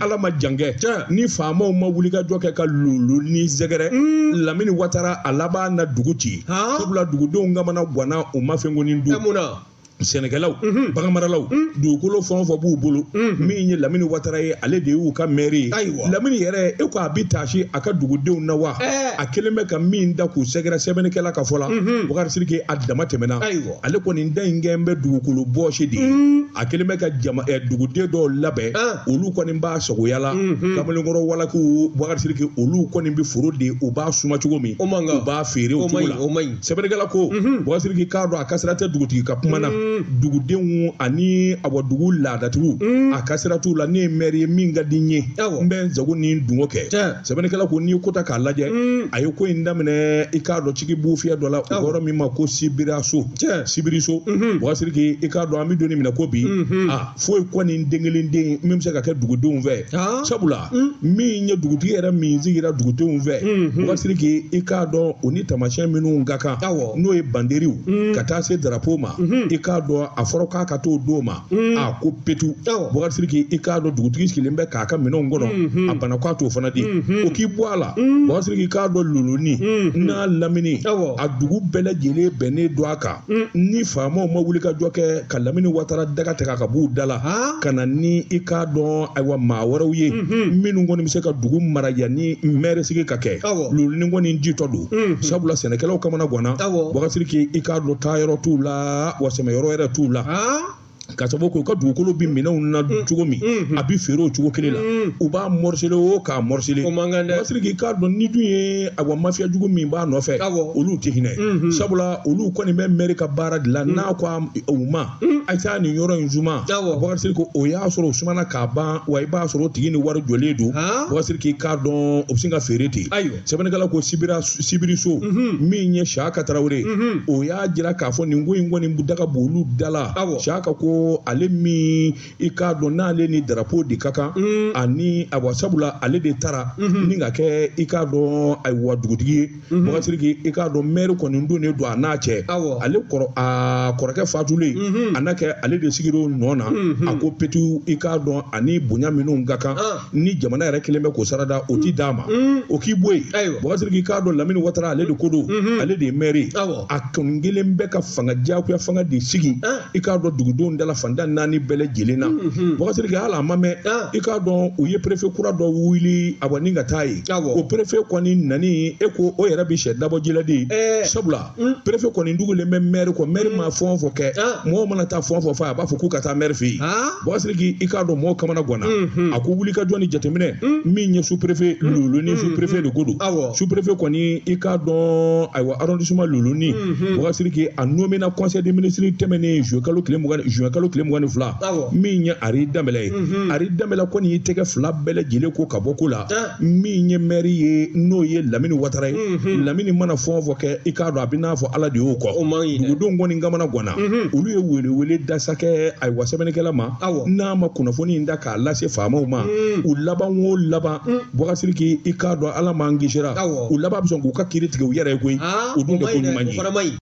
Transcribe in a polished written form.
Ala ma jan kɛ, ni faamaw ma wulikajɔ kɛ ka Loloni sɛgɛrɛ, Lamini Watara a laban na dugu ci, sabula dugudenw kamana ganna, u ma fɛn kɔni dun. Mun na? Sɛnɛkɛlaw, baganmaralaw, dugukolo fɛn o fɛn b'u bolo, min ye Lamini Watara ye, ale de y'u ka mɛri ye. Lamini yɛrɛ, e ko a bɛ taasi a ka dugudenw na wa? A kelen bɛ ka min da k'u sɛgɛrɛ, sɛbɛnnikɛla ka fɔ la, Bubakari Sidiki, a dama tɛmɛna. Ale kɔni da in kɛn bɛ dugukolo bɔsi de ye. A kelen bɛ ka jama duguden dɔw labɛn, olu kɔni b'a sagoya la. Kamalenkɔrɔ walakiw, Bubakari Sidiki, olu kɔni bɛ foro de, u b'a suma cogo min, u b'a feere o cogo la. Sɛbɛnnikɛla ko, Bubakari Sidiki k'a dɔn a ka sira tɛ dugutigi ka kuma na. Dugudenw ani awa dugu laadatigiw, a ka sira t'u la. Ne ye mɛri ye, min ka di n ye, n bɛ n sago ni n dungɔ kɛ. Sɛbɛnnikɛla ko n'i ye ko ta k'a lajɛ, a ye ko in daminɛ, i k'a dɔn cigi bufiyɛ dɔ la, o yɔrɔ min ma ko Sibiriso. Sibiriso, Bubakari Sidiki, i k'a dɔn an bɛ don min na ko bi, a foyi kɔni den kelen den min bɛ se ka kɛ dugudenw fɛ, sabula min ye dugutigi yɛrɛ min sigira dugudenw fɛ, Bubakari Sidiki, i k'a dɔn o ni taamasiyɛn minnu ka kan, n'o ye banderiw ka taa se darapo ma, i k'a dɔn a fɔra k'a ka t'o d'o ma, a ko petu. Bubakari Sidiki, i k'a dɔn dugutigi sigilen bɛ k'a ka minɛnw kɔnɔ, a bana k'a t'o fana di, o k'i bɔ a la. Bubakari Sidiki k'a dɔn Loloni n'a lamini, a dugu bɛɛ lajɛlen bɛnnen don a kan. Ni faamaw ma wuli ka jɔ kɛ ka Lamini Watara daga tigɛ ka b'u da la, ka na ni i k'a dɔn ayiwa maa wɛrɛw ye minnu kɔni bɛ se ka dugu mara yanni mɛri sigi ka kɛ, Loloni kɔni jitɔ don, sabula sɛnɛkɛlaw kamana ganna. Bubakari Sidiki, i k'a dɔn taayɔrɔ t'u la, wa sɛmɛyɔrɔ yɛrɛ t'u la, ka sababu kɛ u ka dugukolo bɛ minɛnw na cogo min, a bɛ feere o cogo kelen la, u b'a morceler o k'a morceler. Bubakari Sidiki k'a dɔn ni dun ye awa mafiya jugu min b'a nɔfɛ, olu tɛ hinɛ, sabula olu kɔni bɛ mɛri ka baara de la. N'a ko u ma a ye taa nin yɔrɔ in suma, Bubakari Sidiki, o y'a sɔrɔ o sumana k'a ban, wa i b'a sɔrɔ o tigi ni wari jɔlen don. Bubakari Sidiki k'a dɔn o bɛ sin ka feere ten. Sɛbɛnnikɛla ko Sibiriso, min ye Siyaka Tarawele, o y'a jira k'a fɔ nin ko in kɔni daga b'olu da la. Siyaka ko ale min i k'a dɔn n'ale ni darapo de ka kan, ani awa sabula ale de taara ni ka kɛ i k'a dɔn ayiwa dugutigi ye. Bubakari Sidiki, i k'a dɔn mɛri kɔni donnen don a n'a cɛ, ale kɔrɔ a kɔrɔkɛ fatulen, a n'a kɛ ale de sigira o nɔ na. A ko petu, i k'a dɔn ani bonya minnu ka kan ni jamana yɛrɛ kelen bɛ k'o sara da, o ti d'a ma, o k'i bɔ yen. Bubakari Sidiki k'a dɔn Lamini Watara ale de ko don, ale de ye mɛri, a kɔni kelen bɛ ka fanga diyagoya fanga de sigi, i k'a dɔn dugudenw dala fantan naani bɛɛ lajɛlen na. Bubakari Sidiki, hali a ma mɛn, i k'a dɔn u ye perefe kura dɔ wuli awa ni ka taa yen. O perefe kɔni nani, e ko o yɛrɛ bɛ sɛ dabɔ ji la de, sabula perefe kɔni dugulen bɛ mɛri kɔ. Mɛri ma fɛn o fɛn kɛ, mɔgɔw mana taa fɛn o fɛn fɔ, a b'a fɔ k'u ka taa mɛri fɛ yen. Bubakari Sidiki, i k'a dɔn mɔgɔw kamana ganna. A ko wulikajɔ ni jateminɛ min ye sous-préfet Loloni, sous-préfet de ko don. Sous-préfet kɔni, i k'a dɔn ayiwa arrondissement Loloni, Bubakari Sidiki, a nommé na conseil des ministres tɛmɛnen juin kalo tile 22, min ye Ari Danbɛlɛ ye. Ari Danbɛlɛ kɔni y'i tɛgɛ fila bɛɛ lajɛlen ko ka bɔ ko la. Min ye mɛri ye, n'o ye Lamini Watara ye, Lamini mana fɛn o fɛn kɛ, i k'a dɔn a bɛ n'a fɔ Ala de y'o kɔ. Dugudenw kɔni kamana ganna, olu ye welewele da sa kɛ ayiwa sɛbɛnnikɛla ma, n'a ma kunnafoni in da k'a lase faamaw ma, u laban o laban, Bubakari Sidiki, i k'a dɔn Ala m'an kisira, u laban bɛ sɔn k'u ka kiiri tigɛ u yɛrɛ ye koyi. O dun tɛ ko ɲuman ye.